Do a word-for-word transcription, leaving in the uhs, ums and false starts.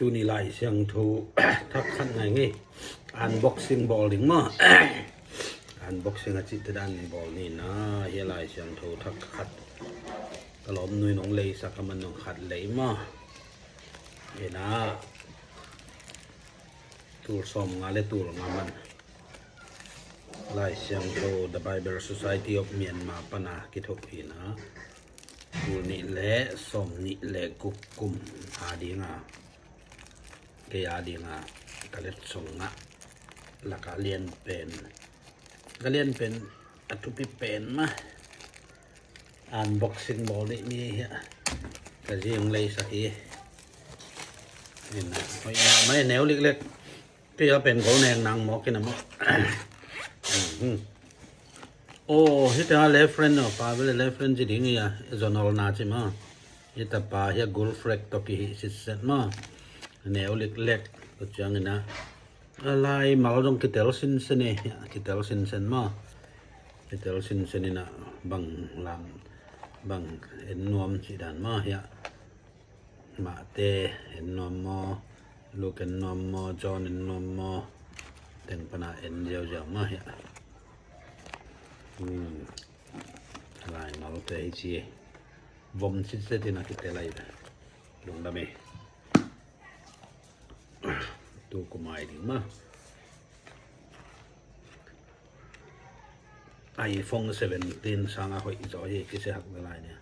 Tuni Lai Siangtho thak khat ngai ngei. Unboxing bawl ding maw? Unboxing a cihte dan ni bawl ni na. Hia Lai Siangtho thak khat. Ka lawm nui nong leisak a man nong khat lei maw? Hi na. Tul sawm nga le tul nga man. Lai Siangtho The Bible Society of Myanmar pana kithup hi na. Tul nih le sawm nih le guk kum a dinga, kei a dinga ka letsong ah laka lian pen, ka lian pen a thupi pen mah. Unboxing bawl dih ni hi a. Ka zi hong leisak hi. Ina, hoih mah mai neu liklek. Tua pen gol neng nang mawk in a mawk. Aw, hita left friend no, pa bele left friend ci ding hi a, zonol na ci maw. Hita pa hi a gul frek to kihi sitset maw. Neu liklek, ko ciang ina. A lai mal zong kitel sinsen e, kitel sinsen maw. Kitel sinsen ina bang lam, bang en nuam ci dan maw hi a. Mate en nuam maw, Luke en nuam maw, John en nuam maw, teng pana en ziauziau mah hi a. Hmm. Lai malte hi ci e. Vom sitset in a kite lai. Lungdam e. Tu kumai ding mah. iPhone seventeen sanga hoih zaw hi kisia hak na lai nia.